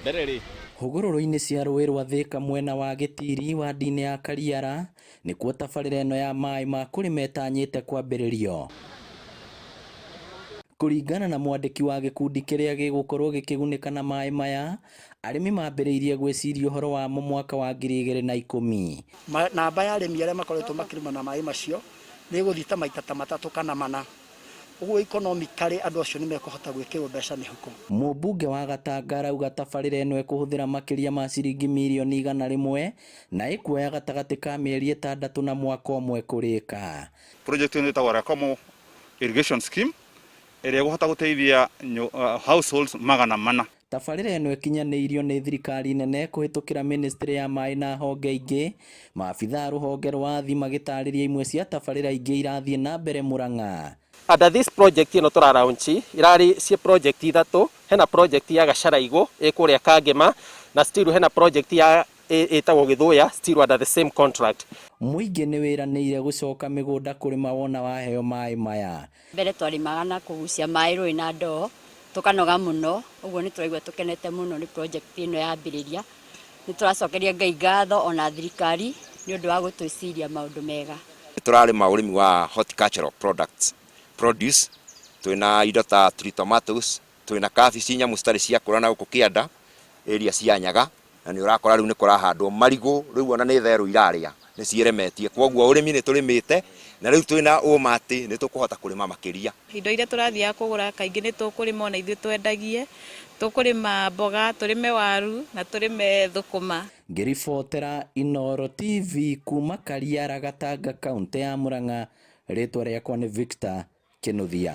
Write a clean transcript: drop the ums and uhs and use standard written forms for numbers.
Mbere rĩ. Hũgũrũrũ-inĩ cia rũĩ rwa Thika mwena wa Gĩtiri wadi-inĩ ya Kariara nĩkuo tabarĩra ĩno ya maĩ ma kũrĩma ĩtanyĩte kwambĩrĩrio. Kũringana na mwandĩki wa gĩkundi kĩrĩa gĩgũkorwo gĩkĩgunĩka na maĩ maya, arĩmi mambĩrĩirie gwĩciria ũhoro wamo mwaka wa 2010. Namba ya arĩmi arĩa makoretwo makĩrĩma na maĩ macio nĩ ĩgũthiĩ ta maita ta matatũ kana mana. Ũguo economically andũ acio nĩ mekũhota gwĩkĩrwo mbeca mĩhuko. Mũmbunge wa Gatanga arauga tabarĩra ĩno ĩkũhũthĩra makĩria ma ciringi mirioni 100 na ĩkuoya gatagatĩ ka mĩeri 6 na mwaka ũmwe kũrĩka. Project ĩno ĩtagwo Rakomo Irrigation Scheme ĩrĩa ĩgũhota gũteithia households 400. Tabarĩra ĩno ĩkinyanĩirio nĩ thirikari nene kũhĩtũkĩra ministry ya maĩ na honge ingĩ. Maabitha a rũhonge rwa athi magĩtarĩria imwe cia tabarĩra ingĩ irathiĩ na mbere Murang'a. Under this project ĩno tũra launch irarĩ ciĩ project ithatũ. Hena project ya Gacaraigũ ĩ kũrĩa Kangema, na still hena project ya ĩtagwo Gĩthũya, still under the same contract. Mũingĩ nĩ wĩranĩire gũcoka mĩgũnda kũrĩma wona waheo maĩ maya. Mbere twarĩmaga na kũgucia maĩ rũĩ na ndoo, tũkanoga mũno, ũguo nĩ tũraigua tũkenete mũno nĩ project ĩno yambĩrĩria. Nĩ tũracokeria Ngai ngatho ona thirikari nĩ ũndũ wa gũtwĩciria maũndũ mega. Tũrarĩma ũrĩmi wa horticultural products produce, twĩna indo ta tree tomatoes, twĩna kabici, nyamũ citarĩ ciakũra na gũkũ kĩanda area cia Nyaga, na nĩ ũrakora rĩu nĩ kũrahandwo marigũ, rĩu ona nĩ therũ irarĩa, nĩ ciĩremetie. Kwoguo ũrĩmi nĩ tũrĩmĩte na rĩu twĩna ũma atĩ nĩ tũkũhota kũrĩma makĩria. Indo iria tũrathiaga kũgũra kaingĩ nĩ tũkũrĩma ona ithuĩ twendagie, tũkũrĩma mboga, tũrĩme waru na tũrĩme thũkũma. Ngĩribotera Inooro TV kuma Kariara, Gatanga, kaũntĩ ya Murang'a, rĩtwa rĩakwa nĩ Victor Kĩnuthia.